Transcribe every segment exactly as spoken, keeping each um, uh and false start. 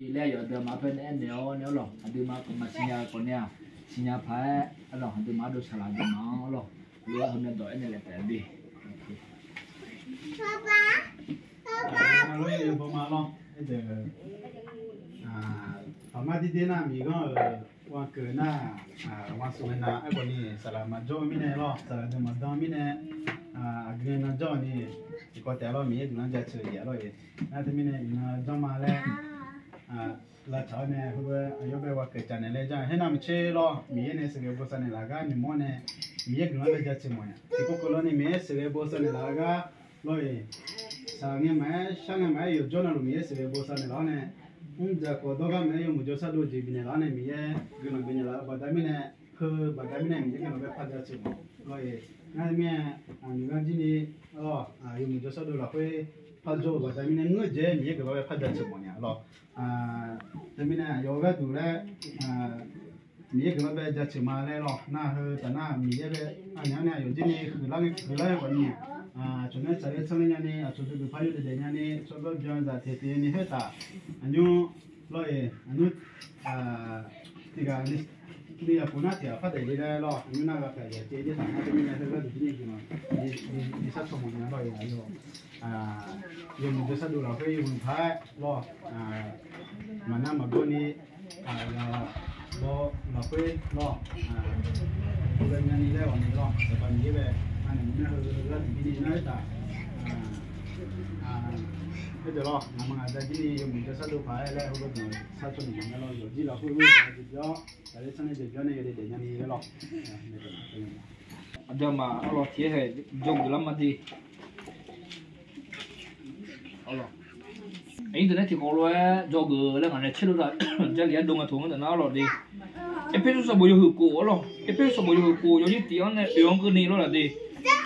laer yawqha deuq ma paer nae aernaeq-awr nae arlawq, aqduimaf maqsiqnya-eu khawf nae-aq, siqnya paq-aer arlawq, aqduimaf ardov saqlaq aqduimaf-anr arlawq, lof-aer heumya dawq aernaeq laeq taef-a de. Aqduimaf nar, taqmar dirdir nar miqghanr-euq ghaq keuq nar, ghaq smq-eu nar, aerkhawf ni saqlaq maqjawr-eu mirnae lawr, saqlaq deuq maqdan mirnae, aqgeu ngae nan jawr-eu ni, tiqkawv taef-a lawr, Miqyaer guiqlanq jaceuq-eu jeq lawr-e. Nar teumirnae iqnan janrma laer lavtsaq-awr nae heulof-aer aqyawf bae ghaq keuq caf naeq laer janr-eu. Khoernav maqtser lawr, Miqyaer nae sheuqghae bosav naeqlaf-eu gar nymq-mawr nae, Miqyaer guiqlanq bae jaceuq mawf nya. Tiqkawv keuv lawr ni Miqyaer sheuqghae bosav naeqlaf-eu gar lawr-e. Saqlaq ngae maqaer, shar ngae maqaer, yawqjawr navluf Miqyaer sheuqghae bosav naeqlaf-awr nae, mrdzaq khawf dawrgar maqaer, yawmuiq jawrshar dov jeq bifnaeq laf-awr nae Miqyaer guiqlanq bifnaeq laf-eu baqda mirnae, heu baqda mirnae Miqyaer guiqlanq bae par jaceuq mawf lawr-e. Nar mirnae, nyiq ghanr jir ni, yawmuiq jawrshar dov lafkhoer par jawr-eu baqda mirnae ngeur-eu jeq Miqyaer guiqlanq bae par jaceuq mawf nya lawr. Teumirnae aqyawf-eu gharduq laer Miqyaer guiqlanq bae jaceuq ma laer lawr. Nar heu taf nar Miqyaer bae aqnyaf-anr nae aqyawf jir ni huiqlar, huiqlar-aer khawf ni, aqcawq nae tsaqler tsanr ler nyani, aqcawq dui dui par yawdaef daef nyani, tsawrganr byanzaq teq teq ni khoertaf, aqnymr lawr-e, aqnymr tiq ghaq ni yaqpuf nar tiq ghaq par daef le laer lawr, aqnymr nar ghaq kaq yaq caev-ir taf nar teumirnae heu gharduq jir ni guiqlanq bi shar caw mawf nya lawr-e. Aqyawf yawmuiq jawrshar dov lafkhoer yawmuiq paq-aer lawr, maqnar maqgawr ni, aqyawf baw lafkhoer lawr, heulof nyani laer ghawq ni lawr, Sanqpaq Miqyaer bae anaeq maqngeur-eu gharduq jir ni nar-aer taf, khoerdeuq lawr, ngaqma ngaqda jir ni yawmuiq jawrshar dov paq-aer laer heulof-aer shar caw mawf nya lawr. Yawqjir lafkhoer ur-eu jeq byan, taqler tsanr nae jeq byan nae yawdaef daef nyani laer lawr. Aqduimaf arlawq tiq-aer hae jawrgeuf lar ma de. Aqnyir deuq nae tiqkawv lof-aer jawrgeuf laer ngaq nae caer lof-aer Jarlif-aer dov nga taq-anr daq nar arlawq de. Erpersu sanqbof yawhuiq khof arlawq, Erpersu sanqbof yawhuiq khof yawnyir tiq-anr nae oeq-anr keuvni lawr laf de.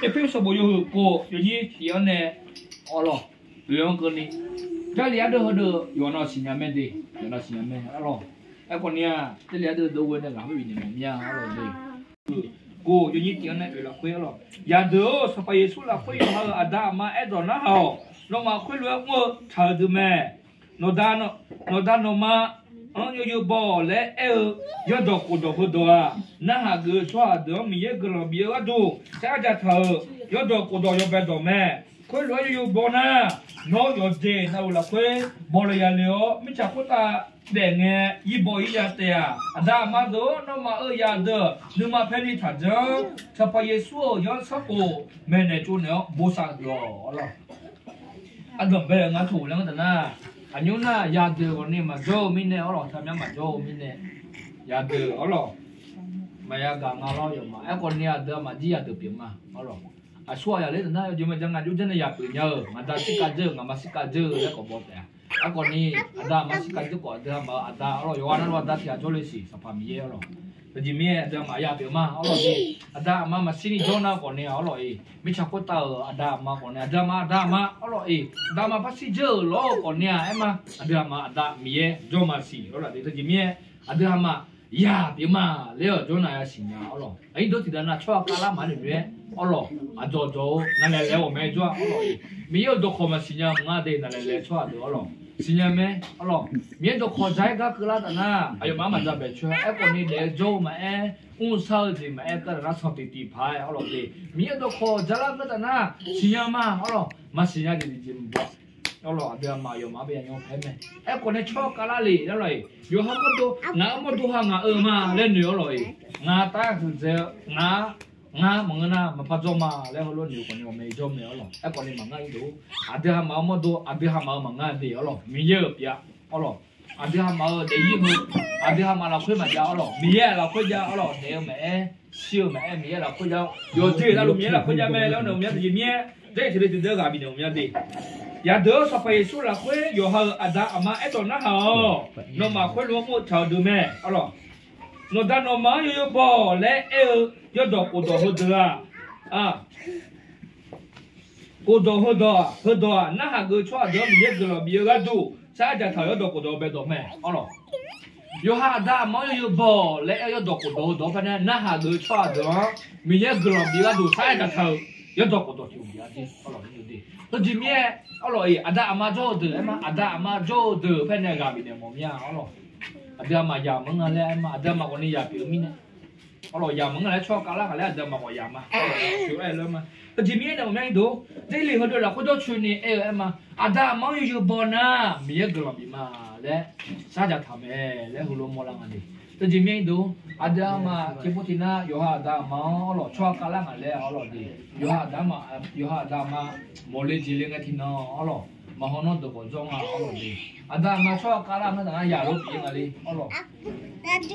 Erpersu sanqbof yawhuiq khof yawnyir tiq-anr nae arlawq, oeq-anr keuvni. Jarlif ardeuv heudeuq yawqnan siqnya mae de, yawqnan siqnya mae arlawq. Aerkhawf ni-aq, Jarlif ardeuv dov ghoe nae ghaq khoer bifnaeq mawf mir-a arlawq de. Khof yawnyir tiq-anr nae oeq lafkhoer arlawq, Yaqdeuq-or, Sanqpaq Yeqsur lafkhoer yawqha-euq aqda aqma aerdawq narhaq-awq. Nawmaf khoerlof-aer mr-eu taq-eu deuq mae. Nawqda nawqma-anr yawzeu baw-awq laer aer-eu yawrdawq khofdawq heudawq-aq, narhaq geuf-eu tsawrhaq deuq-anr Miqyaer guiqlanq bif-eu gharduq sar-aer jataq-euq yawrdawq khofdawq yawbae dawq mae. Khoerlof-aer yawzeu baw nar, nawr yawqjeq navluf lafkhoer bawle yale-awr, mirtsaq khoertav daef ngae, yir baw-ir ya taef-aq, aqda aqma deuq-or, nawmaf-euq yaqdeuq nuima paerni taqjanr. Sanqpaq Yeqsur-euq yanr sanrkhof maeqnaeq tsovnaeq-awr bosav geuf-awq arlawq. Ardanq bae-eu ngar taq laer ngar taq nar, aqnymr nar yaqdeuq ghawqni maqjawr-eu mirnae arlawq, taqmyanr maqjawr-eu mirnae, yaqdeuq arlawq, maqya gaq nga lawr yawqma. Aerkhawf ni aqdui aqmaf jir yaqdeuq pyeuf ma arlawq. Aqsurghaq yaqler taq nar yawjeq maqja nga jawr janr nae yaq pyeuf nya-eu, ngaqda shirkav dzeur-eu, ngaqma shirkav dzeur-eu laer khawf baw taef-a. Aerkhawf ni aqda aqma shirkav dzeur khawf aqdui aqmaf-euq aqda arlawq, yawqghaq navluf aqda tiq ghaq jawrle siq Sanqpaq Miqyaer arlawq. Teqjeq mirnae aqdui aqmaf yaq pyeuf ma arlawq de. Aqda aqma maqshir ni jawr nar khawf ni-aq arlawq-iq, mirtsaq khoertav-euq aqda aqma khawf ni aqdui aqmaf aqda aqma arlawq-iq, aqda aqma par shir dzeur-euq lawr khawf ni-aq aer ma, aqdui aqmaf aqda Miqyaer jawr ma siq arlawq de. Teqjeq mirnae aqdui aqmaf yaq pyeuf ma laer-awq jawr nar ya siqnya arlawq. Aqnyir deuq tiqdav nar tsawrhaq khavlar maqnoeq noeq-aer arlawq, aqdzawq dzawq-eu navlaeq laeq-awq mae jawr-a arlawq-iq, Miqyaer-euq dawqkawq maqsiq nya maqnga de. Navlaeq laeq tsawrhaq deuq arlawq, siqnya mae arlawq. Miqyaer dawqkawq ja-aer gar keuvlar taf nar aqyawfmaf-anr maqja baeq coer-a. Aerkhawf ni daef-eu jawr-eu maqaer, mr-eu shar-eu jeq maqaer, kar taf nar sanqtiq tiq paq-aer arlawq de. Miqyaer dawqkawq jalar gar taf nar siqnya ma arlawq, maqsiqnya jeq tiqjeq maqbaw arlawq. Aqdui aqmaf aqyawfmaf-anr bae yanyawr paer mae. Aerkhawf nae tsawrhaq khavlar le laer lawq-iq, yawqha mawrdo ngaq-anr mawrdo ha ngaq-eu ma laer noeq arlawq-iq, ngaq tav huiqdzaeq-eu ngaq, ngar maqngeur nar maqpar jawr ma laer heulof noeq khawf ni ghawqmya jawr mae arlawq. Aerkhawf ni maqngar-ir deuq, aqdui aqmaf-euq mawrdo aqdui aqmaf-euq maqngar de arlawq. Miqyaer-euq pyeuf-a arlawq. Aqdui aqmaf-euq daefzir heu, aqdui aqmaf lafkhoer maqjav arlawq. Miqyaer-aq lafkhoer jav arlawq. Daef-eu maqaer, shir-eu maqaer, Miqyaer lafkhoer jav-awr yawqjeq navluf Miqyaer lafkhoer jav mae laer-awr nae ghawqmya teqjeq mirnae, Jarlif tiq le tiq deuq ghaq bifnaeq ghawqmya de. Yaqdeuq-or, Sanqpaq Yeqsur lafkhoer yawqha-euq aqda aqma aerdawq narhaq-awq. Nawmaf khoerlof-aer mr-eu taq-eu deuq mae arlawq. Nawqda nawqma-anr yawzeu baw-awq laer aer-eu yawrdawq khofdawq heudeuq-aq, khofdawq heudawq-aq, heudawq-aq narhaq geuf-eu tsawrhaq deuq-anr Miqyaer guiqlanq bif-eu gharduq sar-aer jataq-euq yawrdawq khofdawq bae dawq mae arlawq. Yawqha aqda aqma-anr yawzeu baw-awq laer aer-eu yawrdawq khofdawq heudawq-anr paer nae narhaq geuf-eu tsawrhaq deuq-anr Miqyaer guiqlanq bif gharduq sar-aer jataq-euq yawrdawq khofdawq tiq ghaq bif-a de arlawq. Teujeq mirnae, arlawq-iq, aqda aqma jawr-eu deuq aer ma, aqda aqma jawr-eu deuq paer nae ghaq bifnaeq mawf mir-a, arlawq. Aqdui aqma yamq-anr nga laer aer ma, aqdui aqma ghawqni yaq pyeuf-eu mirnae, arlawq, yamq-anr nga laer tsawrhaq kavlar nga laer aqdui aqma ghawq yamq ma, arlawq, yamq pyeuf-eu aer-eu laer ma. Teujeq mirnae nae ghawqmyanr-ir deuq-or, Jarlif heudeuq lafkhoer jawrcoeni aer-eu aer ma, aqda aqma-anr yawzeu baw nar Miqyaer guiqlanq bif ma laer shardzaq taq mae laer heulof mawrlar nga de. Teujeq mirnae deuq-or, aqdui aqma tiqpov tiqnav yawqha aqda aqma-anr, arlawq, tsawrhaq kavlar nga laer, arlawq de, yawqha aqda aqma, yawqha aqda aqma mawqle jeq le ngae tiqnan, arlawq, maqhaw nawr dawq khawf jawr nga, arlawq de. Aqda aqma tsawrhaq kavlar nar taf nar yaq lof pyeuf-ir nga le, arlawq.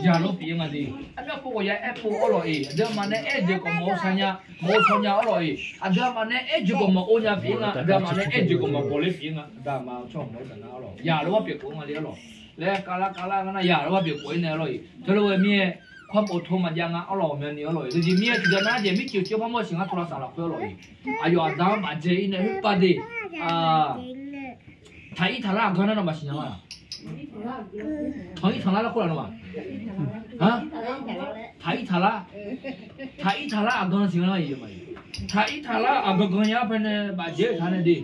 Yaq lof pyeuf-ir nga de. Armyanr pov ghawqya aer pov, arlawq-iq, aqdui aqma nae aer-eu jeq khawf maqghov shaq nya, maqghov shaw nya, arlawq-iq, aqdui aqma nae aer-eu jeq khawf maqghov nya pyeuf-ir nga, aqdui aqma nae aer-eu jeq khawf maqgawq ler pyeuf-ir nga, aqda aqma tsawrhaq mawf-eu taf nar, arlawq, yaq lof-aer pyeuf khof-anr nga le, arlawq, laer kavlar kavlar nga nar yaq lof-aer pyeuf khof-ir nae, arlawq-iq, teulof ghae mirnae, kawr pov tov maqjav nga, arlawq, myavni, arlawq-iq, teujeq mirnae tiqdeuq nar jeq mircuf tiqpar mawr siq ngar tawla saq lafkhoer, arlawq-iq, aqyawf aqda-anr maqdzae-ir nae khoerpav de, taq-ir taqlar aqgan nar nawmaf siqnya ma-aq, tanq-ir tanqlar laer khoer-aq nawmaf, taq-ir taqlar, taq-ir taqlar aqgan siqnya ma-iq, taq-ir taqlar aqgan gan ya paer nae bafdzae-eu taq nae de,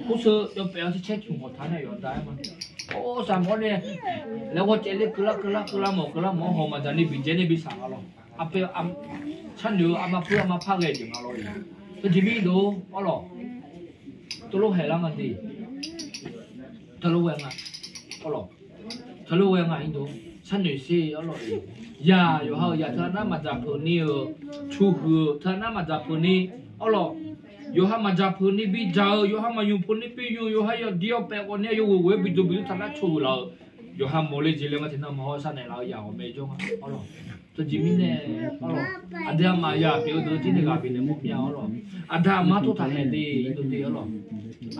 khoer seu yawpaef-awr caer caer tmq khawf taq nae yawf da-aer ma. Or, saqmawr nae laer ghawrcaev ler keuvlar keuvlar keuvlar mawf keuvlar mawf-anr haw maqdzaq ni bidzae nae bi saq nga lawr. Aqpoeq, sharnoeq-eu aqma puir aqma par ghae jeq nga lawr-iq. Teujeq mirnae deuq-or, arlawq, teulof haeqlar nga de, teulof ghae nga, arlawq, teulof ghae nga-ir deuq-or, sharnoeq sher, arlawq-iq, yaq yawqha-euq yaq teunar maqdzaq peuq ni-euq, cuqhuiq-euq teunar maqdzaq peuq ni, arlawq, yawqha maqdzaq peuq ni bidzaq-eu, yawqha maqyuf peuq ni bi yuf, yawqha yawqdir yawpaef ghawqni yawghoeq ghoeq-aer bidzaq bidzaq teunar cuqhuiq laf-euq, yawqha mawqle jeq le nga tiqnan maqhaw sharnaeq laf-eu yaq ghawqmae jawr nga, arlawq. Teujeq mirnae, arlawq, aqdui aqma yaq pyeuf-eu deuq-anr jir nae ghaq bifnaeq mawr mir-a, arlawq. Aqda aqma tawr taq naeq de, ir deuq de, arlawq.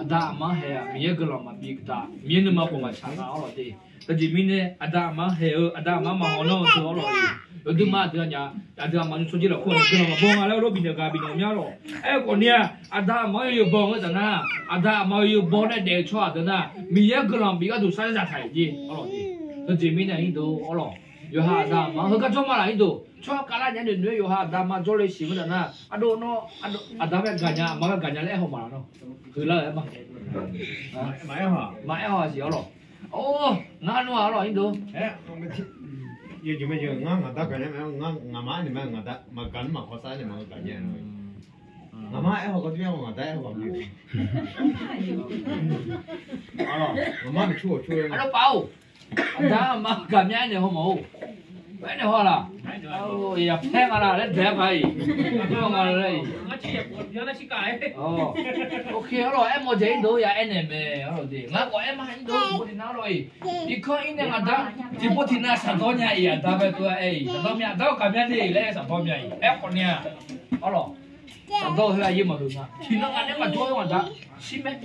Aqda aqma-anr haeq-aq Miqyaer guiqlanq maqbi taf, Miqyaer nuima khawf maqtsaq nga, arlawq de. Teujeq mirnae aqda aqma-anr haeq-eu, aqda aqma maqhaw nawr-eu teu, arlawq-iq, yawduima aqdui aqnyaf, aqdui aqma nymr tsawrjir lafkhoer guiqlanq maqbaw nga laer lof bifnaeq ghaq bifnaeq mawr mir-a, arlawq. Aerkhawf ni-aq, aqda aqma-anr yawzeu baw-eu taf nar, aqda aqma-euq yawzeu baw nae daef-eu tsawrhaq deuq nar Miqyaer guiqlanq bif gharduq shardzaq taq-iq jer, arlawq de. Teujeq mirnae ir deuq, arlawq, yawqha aqda aqma-anr heugar jawr ma laf ir deuq, tsawrhaq kavlar nya noeq noeq-aer yawqha aqda aqma jawrle siq-eu taf nar, ardov nawr, aqda bae gaqnya, aqma bae gaqnya laer aer haw ma laf nawr, huiqlar-eu aer ma. Maqaer haw siq, arlawq. Or, ngar nmr-aq, arlawq, ir deuq, ngar ngaqda gaqnya, ngar ngaqma aernaeq ma, ngaqda maqgaq nmr maqkawv sar aernaeq ma, gaqnya. Ngaqma aer haw kawv tmr-a, ngaqda aer haw ghaq mr-a. Ngaqma maqcur ghawqcur-a. Arlawq paf-or, aqda aqma gaqmya aernaeq haw mawf-or. Aernaeq haw laf. Yaqpaer nga laf laer daeq-aer paq-iq. Aqma nga laer-iq. Ok, arlawq, aermawf dzaeq ir deuq ya aernaeq mae, arlawq de. Ngar khawf aer ma ir deuq, tiqpov tiqnav arlawq-iq. Irkanr ir nae ngaqda tiqpov tiqnav shaqdawr nya-iq, aqda bae tov-aer aer-iq, shaqdawr mya, aqda-awr gaqmya de laer shaqdawr mya-iq. Aerkhawf ni-aq, arlawq, shaqdawr-eu khoer-aq yaer maqloq nga. Tiqnan ngaq nae maqjawr-aer ngaqda shir mae.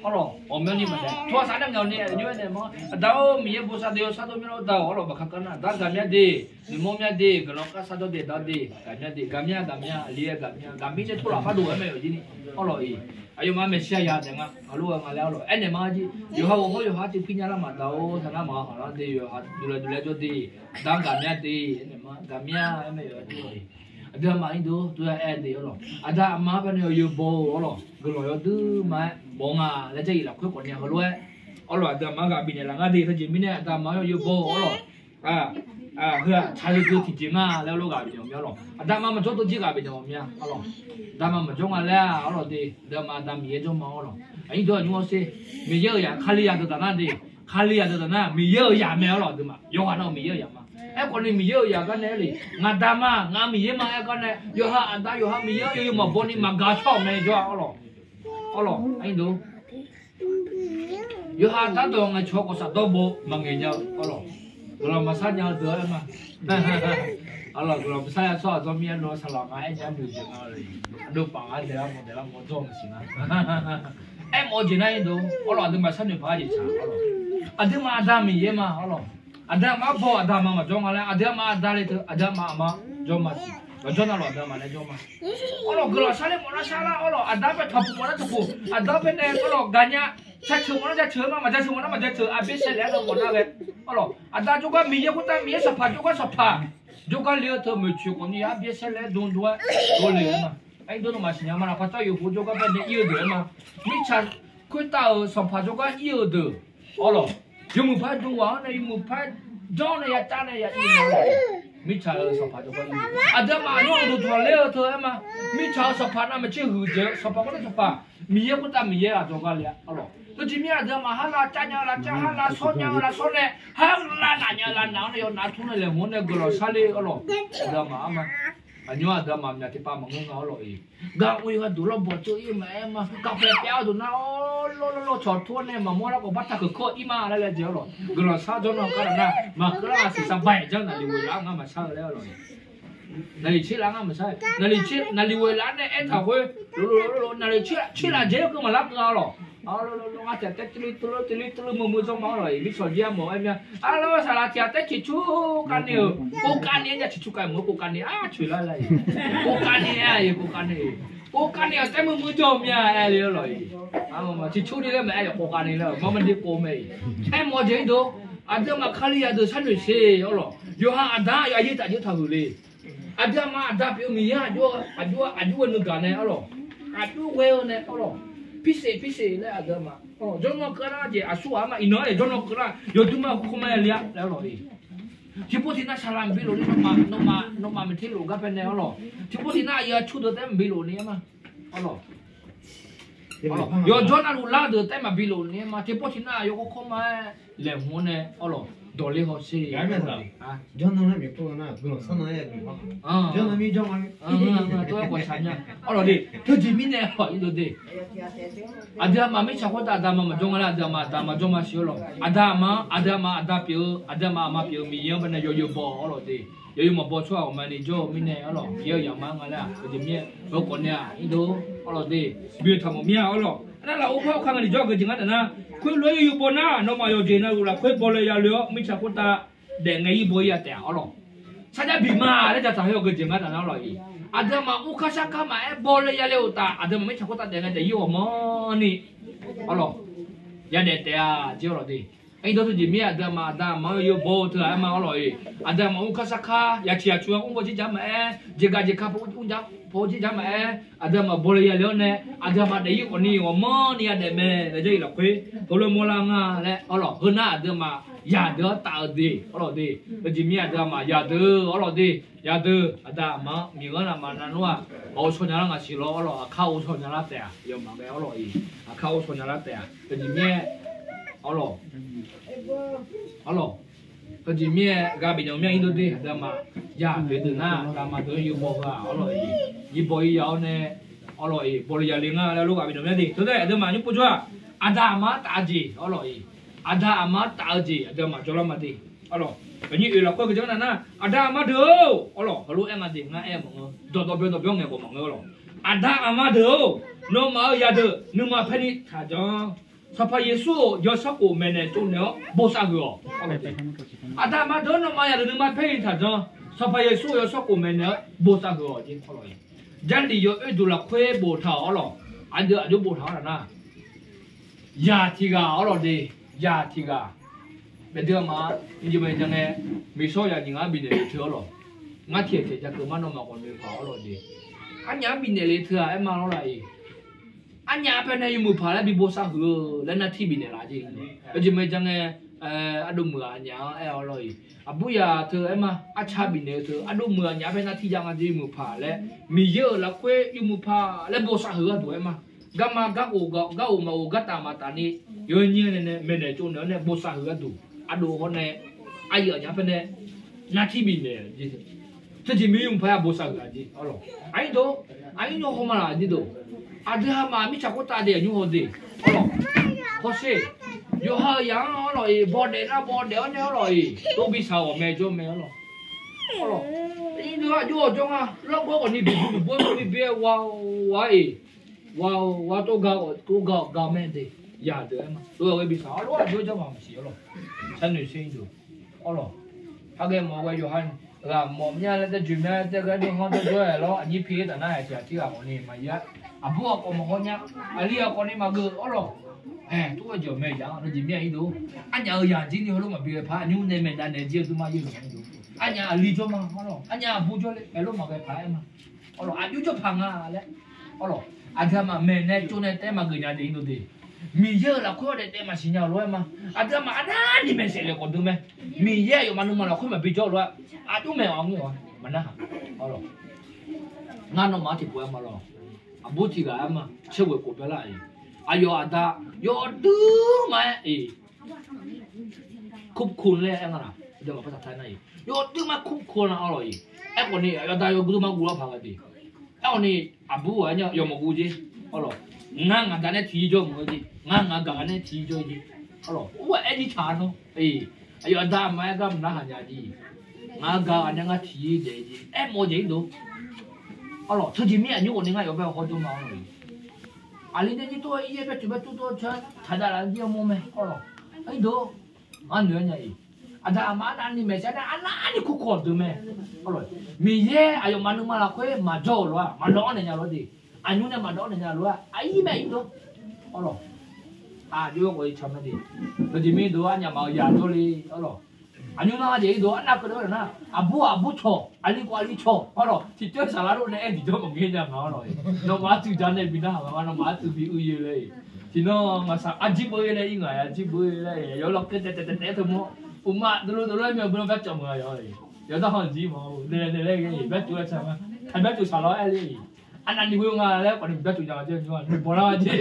Arlawq, ghawqmyanrni maqdaef, tawq sar nae ngaq ni aqjox-aer naeq ma. Aqda-or, Miqyaer bosav de-eu sardov myanr lar-eu da-awq, arlawq, baqkaq kar nar aqda gaqmya de, noeqmawr mya de, guiqlanq kar sardawr de, aqda de, gaqmya de, gaqmya, gaqmya, aqli-aer gaqmya, gaqmir nae tawrlaf par dov-aer mae-awq jir ni, arlawq-iq. Aqyawfmaf maeqshi aqyaq daef nga, aqlof-aer nga laer, arlawq, aernaeq ma jir. Yawqha ghawqmawr yawqha tiq pir nya lar maqda-or, taq nar maqgaq khanq lar de, yawqha dovlae dovlae jawr de, aqda-anr gaqmya de, aernaeq ma, gaqmya aer mae-awq jir-awq. Aqdui aqma ir deuq-or, tov-aer aer de, arlawq, aqda aqma-anr bae nae yawzeu baw-eu, arlawq, guiqlanq yawduima-aer mawf nga laer Jarlif lafkhoer khawf ni heulof-aer, arlawq, aqdui aqma-anr ghaq bifnaeq laf ngar de. Teujeq mirnae aqda aqma-anr yawzeu baw-eu, arlawq, heu-aq tsaqhuiq deuq tiqjeq nga laer lof ghaq bifnaeq mawf mir, arlawq. Aqda aqma maqjawr deuq jir ghaq bifnaeq mawf mir-a, arlawq. Aqda aqma maqjawr nga laer-aq, arlawq de, aqda aqma aqda Miqyaer jawr ma, arlawq. Aqnyir deuq aqnymr-awr sher, Miqyaer-euq yaq, Kali yaq deuq taf nar de, Kali yaq deuq taf nar Miqyaer-euq yaq mae, arlawq, aqduimaf yawqghaq nar-eu Miqyaer-euq yaq ma. Aerkhawf ni Miqyaer-euq yaq gar nae aer le, ngaqda ma, ngaq-euq Miqyaer ma aer gar nae, yawqha aqda yawqha Miqyaer-anr yawzeu maqbaw ni maqgaq-eu tsawrhaq mae jawr-a, arlawq. Arlawq, aqnyir deuq, yawqha aqda dawq ngaeqcawq-eu khawf shafdawr baw maqngaeq nya-eu, arlawq, guiqlanq maqshar nya-eu deuq-aer ma. Arlawq, guiqlanq maqshar nya tsawrhaq dzawr mir-aer lo saqlaq nga aer nya noeq jeq nga le. Aqdov paf ngar daeqlar mawf daeqlar mawf dzawr maqsiq nga. Aermawf-eu jeq nar-ir deuq, arlawq, aqduimaf sharnoeq paq-aer jeq tsaq, arlawq. Aqduimaf aqda Miqyaer ma, arlawq. Aqda aqma-anr baw-eu aqda aqma maqjawr nga laer, aqdui aqma aqda le teu, aqdui aqma aqma jawr ma siq. Maqjawr nar lawq, aqdui aqma nae jawr ma. Arlawq, guiqlanq sharler mawf nar sharlar, arlawq, aqda-anr bae tanqpuq mawf nar tanqpuq, aqda-anr bae nae, arlawq, gaqnya, jaceuq mawf nar jaceuq-aer ma, maqjaceuq mawf nar maqjaceuq, arbyaer saerle-aer nae mawf nar ghae, arlawq, aqda jawrgar Miqyaer khoertav Miqyaer, sanqpaq jawrgar sanqpaq jawrgar le-eu teu, maeqtsoeq khawf ni arbyaer saerle-aer dm dm-aer dovle-eu ma. Aqyuif dawr nawmaf siqnya ma laq, paqtsawr yawqha jawrgar bae nae ir-eu deuq-aer ma. Mirtsaq khoertav-euq sanqpaq jawrgar ir-eu deuq, awr lawq. Yawmuiq par dm ghaq-anr nae, yawmuiq par janr nae ya car nae ya ir-eu, mirtsaq-euq sanqpaq jawrgar ir-eu, aqduimaf aqnymr uqduq tanqler-eu teu-aer ma. Mirtsaq-euq sanqpaq navmaqtser huiqdzaeq-eu sanqpaq khoertav sanqpaq, Miqyaer khoertav Miqyaer ghaq jawrgar le-a, awr lawq. Teujir mir-aer aqduimaf har lavcar nya-eu lavcar, har lavshawr nya-eu lavshawr nae, har lavnaf nya-eu lavnaf-anr nae yawnav tur nae laeqhmq-anr nae guiqlanq sharler, awr lawq. Aqduimaf arma, aqnymr aqduimaf myaq tiqpav maqngeur nga, awr lawq-iq. Gaq-eu gharduq lawrbawq tsov ir maqaer ma. Kaqpaeq pyav-eu deuq nar, awr lawr lawr lawr cawq tur-awr nae maqmawr larkhawf bartaq keuq kawr ir ma laer laejae, awr lawq. Guiqlanq shar jawr nan kar-aq nar, maqkeuv lar-a siqsa baq-iq janr naqliq ghoeq laf-anr ngar maqshar-eu laer, awr lawq. Naqliq tser laf ngar maqshar, naqliq tser naqliq ghoeq laf-anr nae aertaq khoer, lof lof lof lof naqliq tser laf dzae-eu keuv maqlar keuv-a, awr lawq. Awr lawr lawr lawr, ngar tiq ghaq taer teulir teulir teulir teulir meuq meuq jawr ma, awr lawq-iq. Mirtsaq jir armawf-aer mya, arlawr saqlaq tiq ghaq taer ciqcur kavni-euq, kov kavni-aer nya ciqcur kavni meuq-eu kov kavni-a coeq lar laer-iq. Kov kavni-aer-a-iq, kov kavni-iq. Kov kavni-aq taer meuq meuq jawr mya aer le, awr lawq-iq. Ciqcur ni laer maqaer, yawf kov kavni laer-euq mar mar de kov mae-iq. Aermawf-eu jeq-ir deuq, aqduimaf Kali-aq deuq sharnoeq siq, awr lawq. Yawqha aqda-anr aqyaer taf jir taqhuiq le. Aqduimaf aqda pyeuf-eu Miqyaer aqjox-aer aqjox-aer aqjox-aer nuigaq nae, awr lawq. Aqjox ghae-eu nae, awr lawq. Pirseq pirseq laer aqduimaf, awr lawq, jawrnan keuvlar jeq aqsur ghaq-aer ma. Iqnan-anr-aer jawrnan keuvlar yawduima khawkhaw ma le-a laer, awr lawq-iq. Tiqpov tiqnav saqlaq maqbi lof ni, nawmaf nawmaf maqbi lof gar paenae, awr lawq. Tiqpov tiqnav aqyuif aqtsu deuq taef-aer maqbi lof ni-aer ma, awr lawq. Yawqjawr navluf lar deuq taef-aer maqbi lof ni-aer ma. Tiqpov tiqnav aqyawf khawkhaw ma-aer laeqhmq-anr nae, awr lawq, dawqler hawsher. Jawrnan nar mirkhanq nar guiqlanq sharnan-aer, tov-aer ghawqshaq nya, awr lawq de. Teujeq mirnae hawq-ir deuq de. Aqduimaf mirtsaq khoertav aqduimaf maqjawr nga laer, aqduimaf aqda maqjawr ma siq, awr lawq. Aqda aqma-anr, aqduimaf aqda pyeuf-eu, aqduimaf aqma pyeuf-eu Miqyaer-anr bae nae yawzeu baw, awr lawq de. Yawzeu maqbaw tsawrhaq ghawqmyani jawr-eu mirnae, awr lawq, Miqyaer-euq zaqmar nga laer-aq, teujeq mirnae heukhawf nae-aq ir deuq, awr lawq de. Bi-eu taqmawf mir-a, awr lawq. Aernar lafov par-awr ka nga ni jawr-eu geujeq ngar taf nar, khoerlof-aer yawzeu baw nar, nawmaf yawqjeq navluf lafkhoer baw le ya le-awr, mirtsaq khoertav daef ngae ir baw ir-a taef-a, awr lawq. Sarjax biq ma laer jataq hae-awq geujeq ngar taf nar, awr lawq-iq. Aqduimaf mrkar sarkar maqaer baw le ya le-euq taf, aqduimaf mirtsaq khoertav daef ngae daef ir ghawqmanrni, awr lawq, yadaef taef-a jeq, awr lawq de. Aqyuif dawr teujeq mir-aer aqduimaf aqda aqma-anr yawzeu baw-eu teu-aq aer ma, awr lawq-iq. Aqduimaf mrkar sarkar yaqtiq yaqtmq-aer mr baw jir jar maqaer, jeqgaq jeqka paw jir jar maqaer, aqduimaf baw le ya le-awr nae, aqduimaf daef ir khawfni ghawqmanrni yadaef mae laer, Jarlif lafkhoer heulof mawrlar nga laer, awr lawq. Heunar aqduimaf yadeuq-anr taf-eu de, awr lawq de. Teujeq mir-aer aqduimaf yadeuq, awr lawq de. Yadeuq aqda aqma-anr miqghanr navmaqnav nmr-aq, ghawqshaw nya lar ngaq siq lawr, awr lawq. Aqkar ghovshaw nya lar taef-a, yawmaf ghae, awr lawq-iq. Aqkar ghovshaw nya lar taef-a, teujeq mir-aer, awr lawq, awr lawq. Teujeq mir-aer ghaq bifnaeq-eu mir-a, ir deuq de. Aqduimaf yadeuq deuq nar, aqda aqma deuq-anr yawzeu baw heu-aq, awr lawq-iq. Yawzeu baw ir ya-awr nae, awr lawq-iq, baw le ya le nga laer lof ghaq bifnaeq mir-a de. Teudae aqduimaf nymr pov jawr-aq, aqda aqma-anr taf-eu jeq, awr lawq-iq. Aqda aqma-anr taf-eu jeq aqduimaf jawrlar ma de, awr lawq. Aqnyir oeq lafkhoer geujeq ngar taf nar, aqda aqma deuq-or, awr lawq, heulof-aer nga de, ngar aer maqngeur, dawqdawq byawdawq byawr ngaeq khawf maqngeur, awr lawq. Aqda aqma deuq-or, nawmaf-euq yadeuq nuima paer ni taqjanr. Sanqpaq Yeqsur-or, yawshawr khof maeqnaeq tsovnaeq-awr bosav huiq-awq. Aqda aqma deuq-or, nawmaf yadeuq nuima paer ni taqjanr. Sanqpaq Yeqsur-or, yawshawr khof maeqnaeq-awr bosav huiq-awq. Jarlif yawoer deuq lafkhoer boftaq-awq, awr lawq. Aqdui aqjox boftaq-awr taf nar, yaq tiq ghaq, awr lawq de. Yaq tiq ghaq, baedui-a ma, iqjeq bae jan ngae, miqshawr yaq nyiq ghaq-anr bifnaeq le teu, awr lawq. Ngar tiqjeq tiqjeq ja keuv ma, nawmaf ghawqnoeq paq, awr lawq de. Arnyaf-anr bifnaeq le teu-aq aer ma, awr lawq-iq. Arnyaf-anr paer nae yawmuiq paq laer bi bosav huiq-eu laer nar tir bifnaeq laf jeq. Iqjeq bae jan ngae, ardov meuq aqnyaf-anr aer-awr lawq-iq. Aqburyaq teu aer ma, arca bifnaeq-eu teu, ardov meuq aqnyaf-anr paer nar tir jav nga jeq, yawmuiq paq laer. Miqyaer-euq lafkhoer yawmuiq paq laer bosav huiq gharduq aer ma. Garma garghof, garghof maqghof, gartaf maqtaf ni, yawnyir nae nae maeqnaeq tsovnaeq-awr nae bosav huiq gharduq, ardov hawr nae, aryuif aqnyaf-anr paer nae nar tir bifnaeq jeq. Teujeq mir yawmuiq paq-aer bosav huiq-a jeq, awr lawq. Aqnyir deuq, aqnyir nymr haw ma laf jeq deuq. Aqdui hamaf mirtsaq khoertav daef aqnymr haw de, awr lawq. Hawsher, yawqha-euq yaq-anr, awr lawq-iq, bawdaef nar bawdaef-awr nae, awr lawq-iq, tov bi saq-awq mae jawr mae, awr lawq. Awr lawq, iqdui aqjox-awq jawr nga, lawrgawr khawfni biqbuq biqbuq-aer biqbuq-aer wa-awr-iq, wa-awr wa tov ga-awq, tov ga-awq ga mae de. Yadeuq aer ma, tov-aer ghae bi saq, awr lawq, aqjox jawr ma maqsiq, awr lawq. Sharnoeq sher-ir deuq, awr lawq. Har ghae mawf ghae yawqha ghaq mawf mya laer tae joeq mya laer tae ghae dov hanr tae jawr-aer lawr, aqnyir pi-aer taf nar, aqtiq ghaq tiq ghaq khawfni maqya, aqbur ghaq khawf maqhaw nya, aqli ghaq khawfni maqgeuf, awr lawq. Aer, tov-aer jawr mae yaq-anr, aqjeq mir-a, ir deuq. Arnyaf-euq yaq jir ni heulof maqbi ghae paq, aqnymr nae maeqnaeq naeq jir-eu duima ir-eu yaq-anr deuq. Arnyaf aqli jawr ma, awr lawq. Arnyaf aqbur jawr le, aerlof maqghae paq-aer ma. Arlawq, aqjox jawrpaq nga laer. Arlawq, aqduimaf maeqnaeq tsovnaeq taef-aer maqgeuf nya de irdov de. Miqyaer-euq lafkhoer-awr daef taef maqsiq nya-euq lof-aer ma. Aqduimaf arnavni maeqsaef laeq khawf dui mae. Miqyaer aqyawfmaf nuima lafkhoer maqbi jawr-eu lof-aer, aqjox maeq-awq ngeur-awq maqnarhaq. Arlawq, ngar nawmaf-anr tiqpov-aer ma lawr. Aqbur tiqghaq-aer ma caerghoeq khof byanlar-iq, aqyawf aqda yawduir ma-aer-iq, ควบคุม laer aer nga laq. Aqduimaf par taqtae nar-iq, yawduir ma ควบคุม la arlawq-iq. Aerkhawf ni yawqda yawguv ma guv lar paq ghae de. Aerkhawf ni aqbur-aq aernya yawmawf guv jer. Arlawq, ngar ngaq da nae tiqyir jawr mawf-eu jeq, ngar ngaq gaq nae tiqyir jawr-eu jeq. Arlawq, ur-aq aer jir taq-a nawr. Aqyawf aqda ma aer gar maqnarhaq nya jeq. Ngaq gaq-a nae ngar tiqyir daef-eu jeq aermawf-eu jeq irdov. Arlawq, teujeq mir aqnymr ghawqni ngar yawbae hawjawr ma arlawq-iq. Aqli dae jir tov-aer ir-aer baertsoeq baertsoeq tov-aer caer taqdav laf jir-awr mawr mae arlawq. Irdov, ngar noeq-aer nya-iq. Aqda aqma arnavni maeqsaef nar arnavni kurkawq deuq mae. Arlawq, Miqyaer aqyawfmaf nuima lafkhoer maqjawr-euq lof-aer maqdawv-anr naeq nya lof-aer de. Aqnymr nae maqdawv-anr naeq nya lof-aer aqir mae irdov. Arlawq, aqjox-aer ghawq-iq can mae de. Teujeq mir dov arnyaf maf-eu yaq jawrle. Arlawq, aqnymr nar jeq irdov arnav keuvle-awr nar, aqbur aqbur cawq, aqli khawf aqli cawq. Arlawq, tiqcoer saqlar lor nae aer diqjawr maqngeur nya nga arlawq-iq. Nawmaf artuiv ja nae bi narhaq ma, nawmaf artuiv bi uiv-eu laer-iq. Tiqnan ngaqshaq arjir beu-ir laer ir ngaq arjir beu-ir laer yawlaw keuv taef taef taef taef-aer teumawr, uqma dovlo dovlo-aer myavbeu lar byarcawv meuq-a yawq-iq. Yawqdawr hanq jir ma-eu naeq naeq laer ghae-iq byarcawv-aer ca ma. Taqbyarcawv saqlar-aer le-iq. Arnavni ghoe nga laer khawf ni byarcawv nya-a jeq nymr-aq noeq bawlar-a jeq.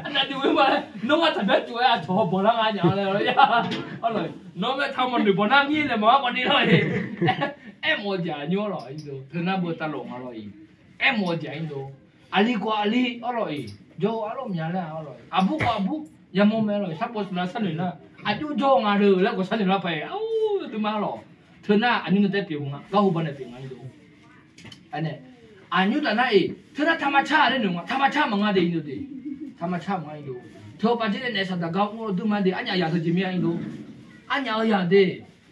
Arnavni ghoe ma laer nawr ngar taqbyarcawv-aer aqcawq haw bawlar nga nya laer-a. Arlawq, nawr mae taq mawf noeq bawlar ngir naeq mawf-ar khawf ni lawr-iq. Aermawf-eu jeq aqnymr arlawq irdov teunar beu tavlof nga lawr-iq. Aermawf-eu jeq aqnymr dov. Aqli khawf aqli arlawq-iq, jawr-eu arlawq mya laer arlawq-iq, aqbur khawf aqbur yamawr mae arlawq-iq, sarpov saflar sharnoeq nar aqjox jawr-eu nga deuq laer khawf sharnoeq lar paq-iq. Ur, teunar arlawq, teunar aqnymr nae taef pyeuf nga, garhu ba nae pyeuf nga irdov. Aernae, aqnymr taf nar-iq teunar taqma car laer noeq nga, taqma car maqnga de irdov de. Taqma car maqnga irdov. Teu-eu paqjer nae naef saqdaq gar ur-eu dui ma de, arnyaf yaq teujeq mir-a irdov. Arnyaf-eu yaq de.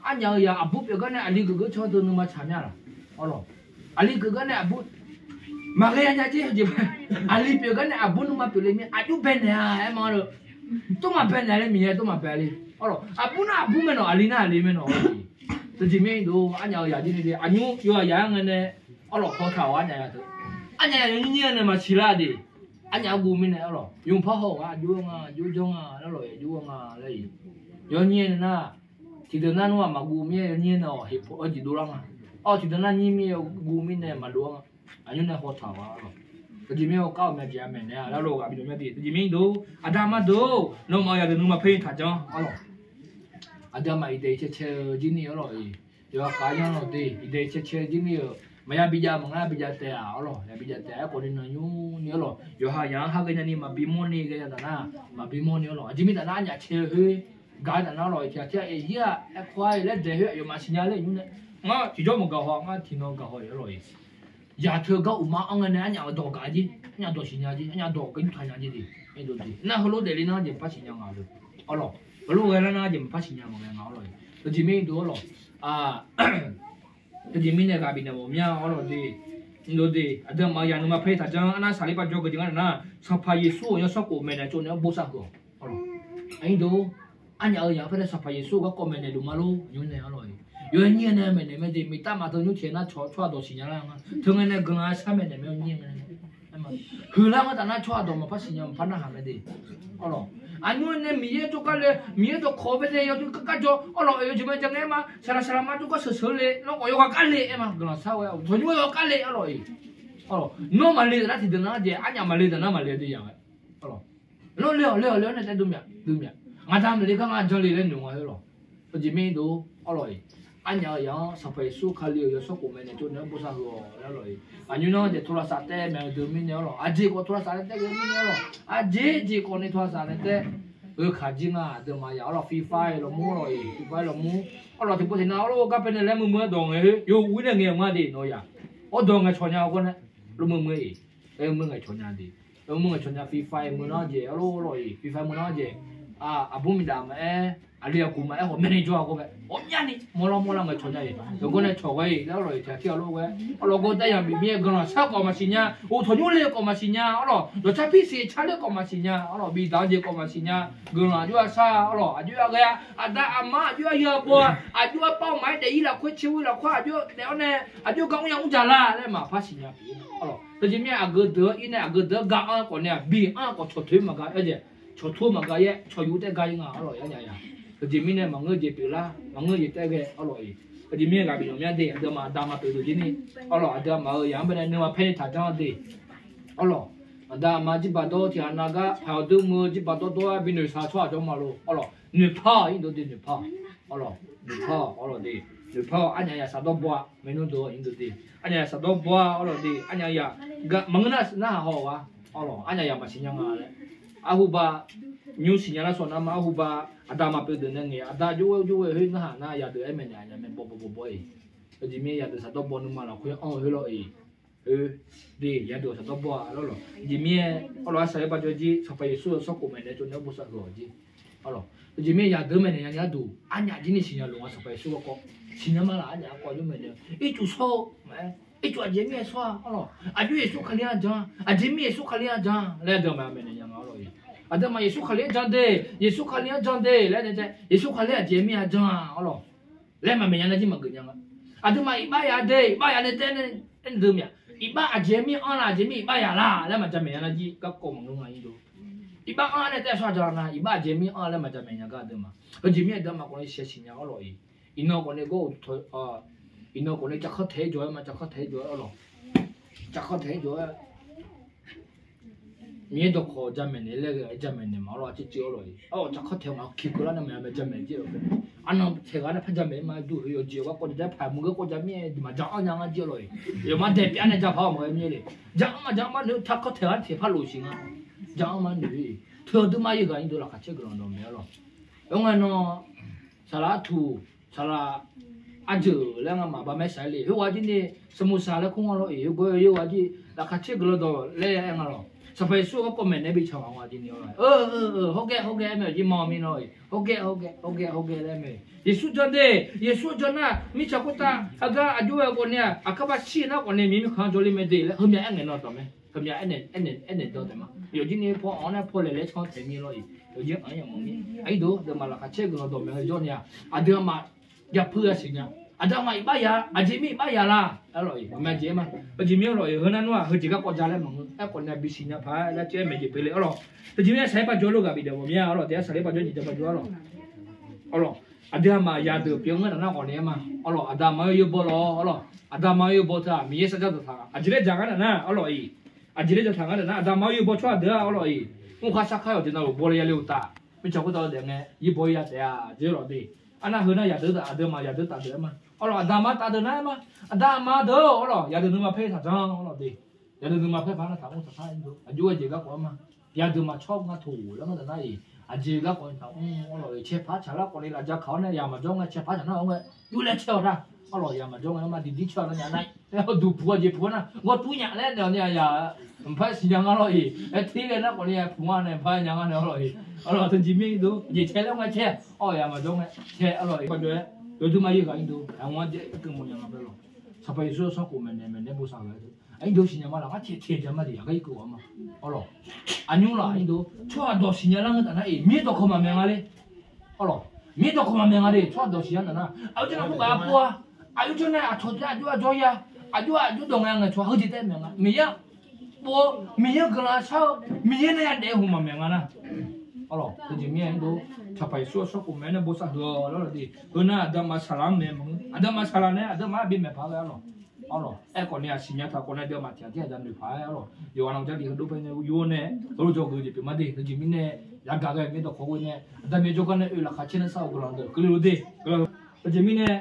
Arnyaf-eu yaq aqbur pyeuf gar nae aqli geuf geur can deuv nuima tsaq mya laq. Arlawq, aqli geuf gar nae aqbur maqghae ya nya jer. Aqli pyeuf gar nae aqbur nuima pyeuf le mir aqjox baenaeq-a aer ma-a le. Tov maqbaenaeq le, Miqyaer tov maqbae le. Arlawq, aqbur nar aqbur mae nawq, aqli nar aqli mae nawq. Teujeq mir irdov arnyaf-eu yaq jir ni de, aqnymr yawqha yaq-aer ngae nae arlawq hawtaq-awq arnyaf yaq teu. Arnyaf yaq yawnyir nyir-eu nae maqsiq lar de. Arnyaf-eu guv mirnae arlawq yawpar haw-awq gar aqjox-aer nga, aqjox jawr nga, arlawq aqjox-aer nga laer-iq. Yawnyir nae nar tiqdeuq nar nmr-aq maqguv mir-aer yawnyir nae-awq heqpov-eu jeq dovlar nga. Awr tiqdeuq nar nyir mir-eu guv mirnae maqdov-ar nga. Aqnymr nae hawtaq-awq arlawq. Teujeq mir-a kar-euq myav jeq-a maeqnaeq-a laer lof ghaq bidawq mya de. Teujeq mir dov, aqda aqma deuq-or, nawmaf-euq yaqdeuq nuima paer-ir taqjanr arlawq. Aqda aqma iqdaeq cae cae-eu jir ni arlawq-iq, yawqha khav-aer yanr lawq de. Iqdaeq cae cae-eu jir ni-euq maqya bijav maqngar bijav taef-aq arlawq, ya bijav taef-a. Aerkhawf ni nanymr ni arlawq, yawqha yaq-anr har ghaenya ni maqbi mawrni ghaenya taf nar, maqbi mawrni arlawq. Aqjeq mirnae taf nar arnyaf cae-eu khoer gaq-aer taf nar arlawq, tiq ghaq tir-aq eqhir-aq aerkawr-a laer daeq khoer aqyawfmaf siqnya laer nymr nae, ngar tiqjawr maqgaq haw, ngar tiqnan gaq haw-iq arlawq-iq. Yaq teu gar uqma-anr ngae nae arnyaf-euq dawq gaq-a jer, arnyaf dawq siqnya jer, arnyaf dawq gaq yurtaq nya jer de. Nar heulof daefle nar jeq maqpar siqnya nga le. Arlawq, heulof ghae lar nar jeq maqpar siqnya maqghae nga arlawq-iq. Teujeq mir dov arlawq. Teujeq mirnae ghaq bifnaeq mawf mya arlawq de. Mr dov de, aqdui aqma-eu yaq nuima paer-ir taqjanr. Arnav saqler pav jawr geuq jeq ngar naeq nar, Sanqpaq Yeqsur-euq yawsanr khof maeqnaeq tsovnaeq-anr bosav heu-awq arlawq. Aqnyir dov, arnyaf-euq yaq-anr paer nae Sanqpaq Yeqsur-euq garkawv maeqnaeq luf ma lor nymr nae arlawq-iq. Yawnyir nae maeqnaeq mae de, miqtav maqteu nymr tiq nar tsawrhaq dawq siqnya lar nga. Teu ngae nae guiqlanq-aer shar maeqnaeq mae yawnyir nae. Heular ngar taf nar tsawrhaq dawq maqpar siqnya maqpar narhaq mae de. Arlawq, aqnymr nae Miqyaer jawrgar le, Miqyaer dawqkawq bae nae yawdui gargar jawr arlawq, yawjeq mae ja ngae ma, saqlaq saqlaq ma jawrgar sheuq sheuq le, nawr khawf yawghaq gar le aer ma, guiqlanq shar ghae-a, tawqnymr yawghaq gar le arlawq-iq. Nawr maqle taf nar tiqdeuq nar jeq, arnyaf maqle taf nar maqle de yaq-aer. Nawr le-awq le-awq le-awq nae taef dov mya dov mya. Ngaq da maqle gar ngar janr le laer noeq nga heu lawq. Teujeq mir dov arlawq-iq. Arnyaf-euq yaq-anr Sanqpaq Yeqsur Kali-euq yawsanr khof maeqnaeq tsovnaeq-anr bosav heu-awq laer arlawq-iq. Aqnymr nar jeq โทรศัพท์ taef maeq-eu deuq mirnae arlawq, aqjeq khawf โทรศัพท์ nae taef ghae mirnae arlawq, aqjeq jeq khawf ni โทรศัพท์ nae taef. Heu kaq jir nga aqdui aqma yaq arlawq, Free Fire lawmur arlawq-iq, Free Fire lawmur arlawq, tiqpov tiqnan arlawq gar paer nae laer muiq muiq-aer dawq ngaeq heu yawqghaq-ir nae ngaeq-eu nga de nawr yaq. Awr dawq ngaeqcawq nya-eu gar nae lawmur muiq-iq. Aer muiq ngaeqcawq nya de. Aer muiq ngaeqcawq nya Free Fire muiq nar jeq arlawq arlawq-iq, Free Fire muiq nar jeq. Aqbur miqdaf maqaer Aqli aqkuq maqaer khawf myavni jawr-a gawr mae. Ghawqmyani mawrlar mawrlar ngae cawq nya-iq. Yawqgawr nae cawq ghae-iq laer arlawq-iq tiq ghaq tir-a lof ghae. Arlawq gawr taef yamq bif mir-aer guiqlanq shar khawf maqsiq nya. Uqtawq nymr le khawf maqsiq nya. Arlawq dawqcar pirsiq car ler khawf maqsiq nya. Arlawq bifdaq-eu jeq khawf maqsiq nya. Guiqlanq aqjox-a shar-a. Arlawq aqjox-a ghae-a. Aqda aqma aqjox-a yeu-a baw-a. Aqjox-a pav-eu maqaer daef-ir lafkhoer tser-ir lafkhoer aqjox daef-awr nae aqjox gar mr ya mr dzaq la laer maqpar siqnya pyeuf-ir. Arlawq teujeq mir-aer aqgeu deuq-anr ir nae aqgeu deuq-anr ga anr khawf nae-aq bi anr khawf cawqtoeq maqga-aer jeq. Cawqtoeq maqga-aer cawqyuf taef gar-ir nga. Arlawq yanya-a. Teujeq mirnae maqngeur jeq pyeuflar maqngeur jeq taef ghae. Arlawq-iq teujeq mirnae ghaq bif yawq mya de. Aqdui aqma aqda aqma pyeuf deuq jir ni. Arlawq aqdui aqma-euq yaq-anr bae nae nuima paer ni taq janr de. Arlawq aqda aqma jirbaq dawr tiq ghaq nav gar paq-awr deur mr-eu jirbaq dawrdawr-aer binoeq shaq tsawrhaq jawr ma lor. Arlawq noeqpar-awq ir dawr de noeqpar-awq. Arlawq noeqpar-awq arlawq de. Noeqpar-awq arnyaf yaq shafdawr baw-a maernmr deuq-awr ir dawr de. Arnyaf yaq shafdawr baw-a arlawq de arnyaf yaq maqngeur nar narhaq haw-awq-a. Arlawq arnyaf yaq maqsiq nya nga laer. Arhuba nymr siqnya lar sawq nar ma arhuba aqda aqma pyeuf deuq nae ngaeq aqda jov-aer jov-aer khoer narhaq nar yadeuq aer maeqnaeq aqnyaf mae bawbaw bawbaw-iq. Aqjeq mir-aer yadeuq shafdawr baw nuima lafkhoer anr-eu khoer lawr-iq. Oe de yadeuq shafdawr baw-a lawrlawq. Aqjeq mir-aer arlawq arsaq-aer bajawr jir Sanqpaq Yeqsur-eu sanrkhof maeqnaeq tsovnaeq-awr bosav heu-awq jir. Arlawq aqjeq mir-aer yadeuq maeqnaeq nya ni arduq arnyaf jir ni siqnya loq nga Sanqpaq Yeqsur garkawv siqnya ma laf arnyaf garkawv jawr maeqnaeq ircuf shawr-eu maqaer ircuf aqjeq mir-aer shawr-a. Arlawq aqjox Yeqsur Kali-anr jan aqjeq mir Yeqsur Kali-anr jan laer aqdui aqma maeqnaeq nya nga arlawq-iq. Aqdui aqma Yeqsur Kali-anr jan de Yeqsur Kali-anr jan de laer nae jae Yeqsur Kali aqjeq mir-a jan-a arlawq. Laer maqmaeq nya nar jir maqgeuf nya nga. Aqduimaf iqbax yaq de iqbax yaq nae taef-aer nae aer-eu deuq mya. Iqbax aqjeq mir-anr la aqjeq mir iqbax yaq la laer maqjaq maeq nya nar jir garkawv maqngeur nga ir dov. Iqbax anr-a nae taef-aer shawr-a jan nga iqbax aqjeq mir-anr laer maqjaq maeq nya gar aqduimaf. Aqjeq mir aqduimaf khawf nae shaq siqnya arlawq-iq. Iqnan khawf nae gawr-eu teu iqnan khawf nae cavkhanr taeq-aer jawr-aer ma cavkhanr taeq-aer jawr-aer arlawq. Cavkhanr taeq-aer jawr-aer Miqyaer dawqkawq jamaeq naeq laer ghae-aer jamaeq naeq ma arlawq arcir cir arlawq-iq. Arlawq cavkhanr taeq-aer ngaq-anr ki keuvlar nae maqya mae jamaeq jir-awq. Arnan taeq ghaq nae par jamaeq ma duq-eu yawqjeq-awr garkawv jae jae paq maqngeur kawv ja mir-aer deuq maqja anr nya nga jir arlawq-iq. Yawqma daeq pyav nae ja paq-awq maqghae mir le. Ja anr maqja anr mar noeq-eu cavkhanr taeq ghaq nae tiq par lof siq nga. Ja anr mar noeq-iq teu-awr deuq mar-ir ghaq ir dov laqkhaq caer guiqlanq dawq maeq arlawq. Oe ngae nan saqlaq artuq saqlaq arjeuq laer ngamaf baqmaer saq-aer le khoerghaq jir ni, saqmuqsaq laer kur nga lawr-iq, yawgawr yawgawr jir laqkhaq caer guiqlanq dawq laer aer nga lawq. Sanqpaq Yeqsur garkawv maeqnaeq bi cawq ngaq nga jir ni-awr, hawrgaer hawrgaer aer mae jir ma mir lawr-iq, hawrgaer hawrgaer hawrgaer hawrgaer laer mae. Yeqsur jan de, Yeqsur jan nar mirtsaq khoertav aqgar aqjox-aer khawf ni-aq, aqkar bar shir nar khawf ni Miqyaer mirkhanq-anr jawrler mae de laer heumya aer ngaeq nan dawq mae. Heumya aer aernaeq dawq taef ma. Yawqjir ni paw-anr nar paw laeq laer can taeq mir lawr-iq, yawqjir-anr yamq mir. Aqyir dov deuq maq laqkhaq caer guiqlanq dawq maeq-eu jawr ni-aq, aqdui aqma yapui-a siqnya. Aqdui aqma iqbax ya, aqjeq mir iqbax ya la. Arlawq-iq maqmae jeq-aer ma. Aqjeq mir arlawq-iq heu nar nmr-aq heujeq garkawv ja laer maqngeur. Aerkhawf ni-aq bisiq nya paq-aer laer caer maeq jeq peuq le arlawq. Aqjeq mir-aer saqlaer bajawr lof ghaq bifdaef mawf mir-a arlawq, taef-aer saqlaer bajawr nyiq ja bajawr arlawq. Arlawq, aqdui aqma yadeuq pyeuf-eu ngar taf nar khawf ni-aer ma. Arlawq, aqda aqma-anr yawbaw lawr arlawq. Aqda aqma-anr yawbaw teu-aq Miqyaer sarjax dawqtaq aqjeq laer dzaq ngar taf nar arlawq-iq. Aqjeq laer dzaqtaq ngar taf nar aqda aqma-anr yawbaw tsawrhaq deuq-aq arlawq-iq. Mrkhar sarkar yawqjeq navluf baw le ya le-euq taf. Mirtsaq khoertav-eu daef ngae yawbaw ya taef-a jeq lawq de. Arnar heu nar yadeuq taf aqdui aqma yadeuq taf deuq-aer ma. Arlawq, aqda aqma taf deuq nar-aer ma. Aqda aqma deuq-or arlawq, yadeuq nuima paer taq janr arlawq de. Yadeuq nuima paer paq nar taq mr taq par aqjox-aer jeq garkawv-aer ma. Yadeuq maqtsawr nga toq laer ngar taf nar-iq, aqjeq garkawv ni taq mr arlawq-iq, cae par tsaq lar khawf ni laf ja kaq-awr nae yamq maqjawr ngae cae par tsaq nar-awr ngae, yur laer cae-awq da. Arlawq yamq maqjawr ngae ma diqdir cae-awq nar nya nar, duq puq-a jeq puq-a nar ghawr tur nyaf laer naeq-awq ni aqyaq mqpar siqnya nga lawr-iq, aer ter ghae nar khawf ni puq nga nae mqpar nya nga nae arlawq-iq. Arlawq, teujeq mir dov jeq cae laer ngae cae, arlawq yamq maqjawr ngae cae arlawq-iq. Bajawr-aer yawdur mar yir ghaq ir dov aqmar jaev keuv mawf nya nga bae lawq. Sanqpaq Yeqsur-eu sanrkhof maeqnaeq maeqnaeq bosav ghae-eu deuq aqnyir dov siqnya ma laf ngar cae cae ja ma tiq ghaq gar ir keuv-awq ma. Arlawq, aqnyir laf aqnyir dov tsawrhaq dawq siqnya lar ngeur taf nar-iq Miqyaer dawqkawq maqmaeq nga le. Arlawq, Miqyaer dawqkawq maqmaeq nga le tsawrhaq dawq siqnya taf nar aqyawf janr-aer khoerghaq pov-a, aqyawf janr nae aqcawq taef-aer aqjox-aer jawr-ir-a, aqjox-aer aqjox dawq ngae ngae tsawrhaq heudeuq taef-aer maeq nga Miqyaer pov-eu Miqyaer-anr guiqlanq shar-eu Miqyaer nae yadaef-eu hmq maqmaeq nga nar. Arlawq, teujeq mir-aer dov Sanqpaq Yeqsur-eu sanrkhof maeq nae bosav huiq-awq lawr lawq de. Heu nar aqdui aqma saqlaq-anr maeq maqngeur, aqdui aqma saqlaq nae aqdui aqma-anr bi maeq paq ghae arlawq. Arlawq, aerkhawf ni aqsiq nya taq khawf nae aqdui aqma tiq ghaq tiq ghaq ja noeq paq-aer arlawq. Yawqghaq navluf Jarlif heudov bae nae yur-awr nae heulof jawrgeuf jeq pyeuf ma de. Teujeq mirnae yagaq ghae Miqyaer dawqkawq ghoe nae aqda Miqyaer jawrgar nae oe laqkhaq caer nae sar-euq guiqlanq deuq keuvle luf de. Teujeq mirnae